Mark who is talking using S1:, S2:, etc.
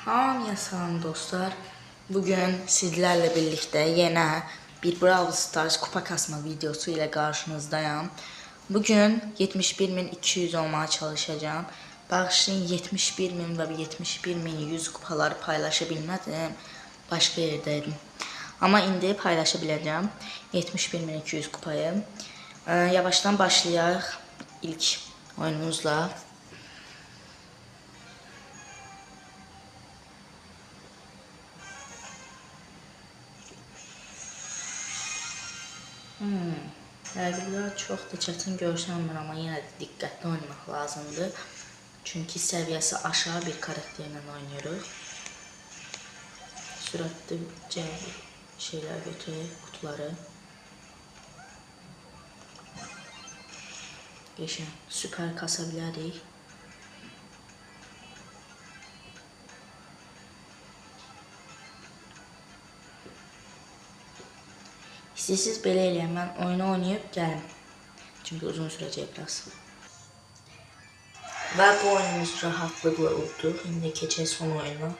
S1: Hamıya salam dostlar. Bugün sizlerle birlikte yine bir Brawl Stars kupa kasma videosu ile karşınızdayım. Bugün 71.200 olmaya çalışacağım. Bağışlayın, 71.000 ve 71.100 kupaları paylaşa bilmədim. Başka yerdeydim. Ama indi paylaşa biləcəm 71.200 kupayı. Yavaştan başlayaq ilk oyunumuzla. Rəqiblər çox da çətin görsənmir, amma yenə də diqqətli oynamaq lazımdır. Çünki səviyyəsi aşağı bir karakterlə oynayırıq. Sürətli şeylər götürək, qutuları. Qəşəng, süper kasa bilərik. İstəyirsiniz belə eləyəm, mən oyunu oynayıb gəlim. Çünki uzun sürəcək biraz. Və bu oyunumuzu rahatlıqla udduq. İndi keçək son oyuna.